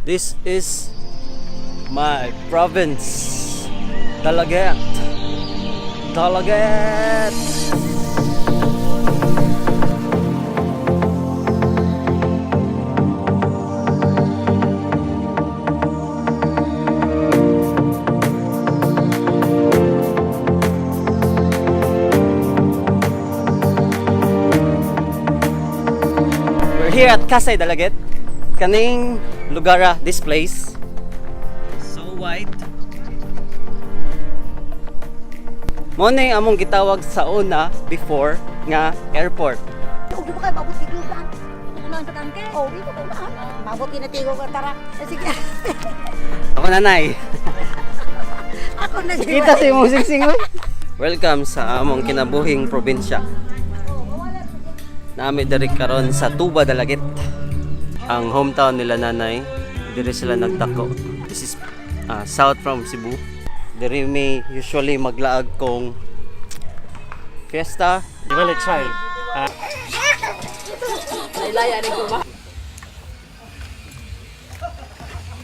This is my province. Dalaguete. Dalaguete. We're here at Kasay Dalaguete. Kaning lugara, this place. So white. Mao na yung among gitawag sa una before nga airport. Oh, di ba kayo mabot kay Gluban? Oh, di ba kayo mabot na tigo ka tara. Eh, sige. Ako, nanay. Ako na. Kita sa imong singsing oy. Welcome sa among kinabuhing probinsya. Naa mi diri karon sa Tuba, Dalaguete. Ang hometown nila nanay, diri sila nagdako. This is south from Cebu. Diri mi usually maglaag kung fiesta. Di ba like child?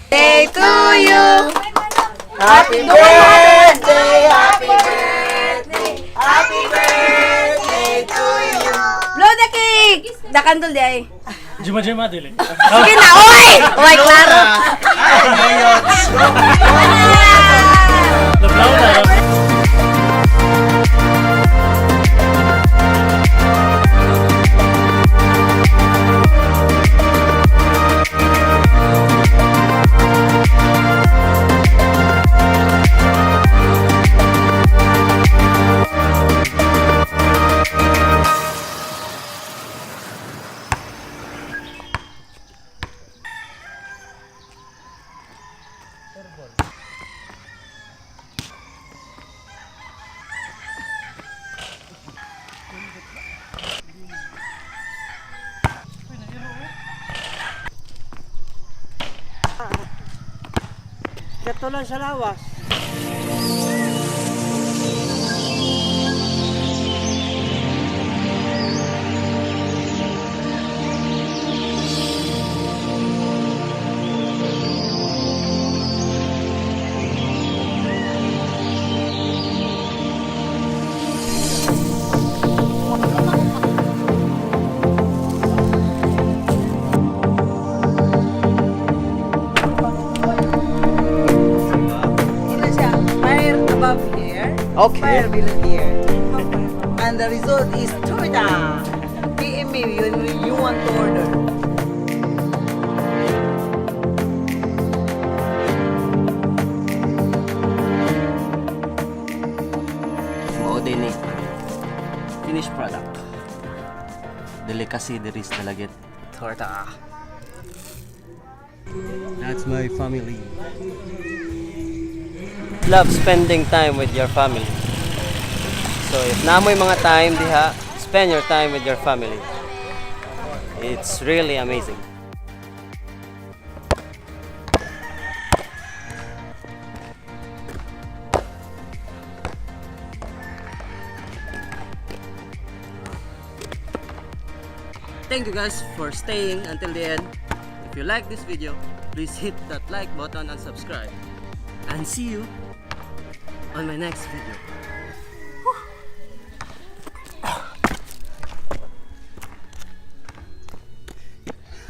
Day to you. Happy birthday, happy birthday, happy birthday to you. Blow the cake! The candle day. Juma juma dili. Sige na, oy! Oy, klaro. Nablaw na. Kato lang sa lawas. Ito siya, fire above here, fire below here. And the result is torta. PM me when you want to order. Mao din ni finished product. Delicacy diri sa Dalaguete. Torta. That's my family. Love spending time with your family. So if naa moy mga time diha, spend your time with your family. It's really amazing. Thank you guys for staying until the end. If you like this video, please hit that like button and subscribe. And see you on my next video.